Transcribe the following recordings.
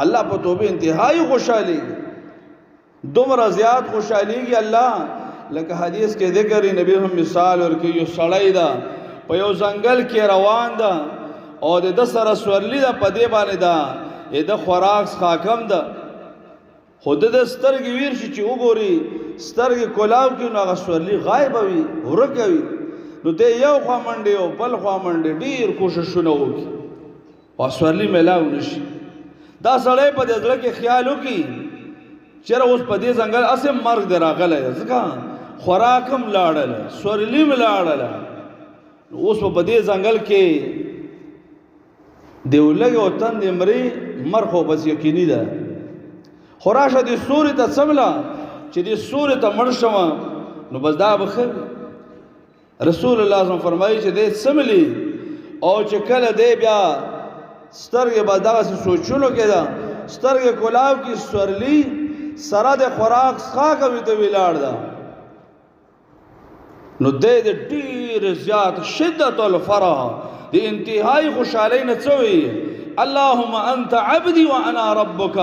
الله په توبه انتهایی خوشحالي، دومره زیات خوشحاليږي الله. لکه حدیث کې ذکر، نبی هم مثال ورکړي، یو سړی ده په یو ځنګل کې روان ده او د سره سورلی ده، په دې باندې ده د خوراک څښاک ده، خو د سترګې ویر شي چې وګوري سترګې کولاو کې نو هغه سورلی غایب وي، ورکه وي. نو دی یو خوا منډې او بل خوا منډې، ډېر کوششونه وکړي او سورلی میلاو نشي. دا سړی په دې زړه کې خیال وکړي چېرې اوس په دې ځنګل هسې مرګ دی راغلی، ځکه خوراک هم لاړله، سورلي هم لاړله، نو اوس په دې ځنګل کې د ولږې او تندې مري، مرګ خو بس یقیني ده، خو راشه دې سوري ته څمله چې دې سوري ته مړ شم نو بس دا به ښه وي. رسول الله صلی فرمایي چې دې څملي او چې کله دی بیا سترګې به دغسې سوچونو کې ده، سترګې کولاو کې سورلي سره د خوراک څښاک وي ته ولاړ ده، نو دی د ډېر زیات شدت الفرح، د انتهایی خوشحالۍ نه څه وایي؟ اللهم انت عبدي وانا ربک،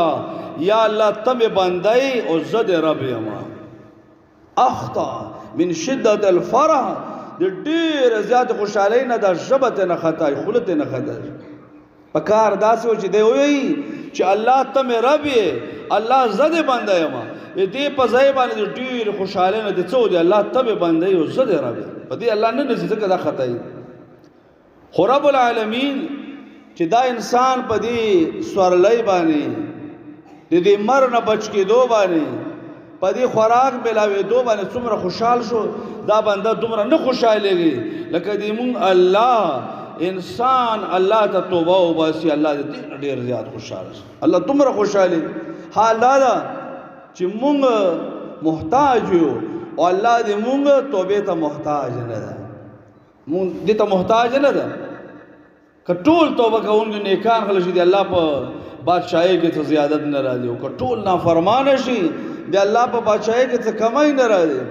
یا الله ته مې بنده یې او زه د رب یم. اخطا من شدت الفرح، د ډېر زیات خوشحالۍ نه دا ژبه ته نه خطا، خوله ته نه خطا. په کار داسې و چې دی ووایي چې الله ته مې رب یې، الله زه دې بنده یم. د دې په ځای باندې د ډېرې خوشحالۍ نه دې څه ودی، الله ته مې بنده یې او زه دې رب یم، په دې الله نه نسی ځکه دا خطا یې. خو رب العالمین چې دا انسان په دې سورلۍ باندې د دې مر نه بچ کېدو باندې په دې خوراک ملاوېدو باندې څومره خوشحال شو، دا بنده دومره نه خوشحالېږي لکه دې مونږ الله انسان الله ته توبه وباسي، الله دې ډېر زیات خوشحاله شي، الله دومره خوشحالي. حال دا ده چې مونږ محتاج یو او الله دې مونږ توبې ته محتاج نه ده، مونږ دې ته محتاج نه ده. که ټول توبه کوونکي نیکان خلک شي، د الله په بادشاهۍ کې څه زیادت نه راځي، او که ټول نافرمانه شي، د الله په بادشاهۍ کې څه کمی نه راځي.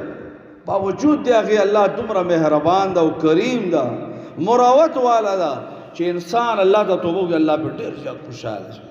باوجود د هغې الله دومره مهربان ده او کریم ده، مراوت والا ده چې انسان الله ته توبه وکړي، الله په ډېر زیات خوشحاله شي.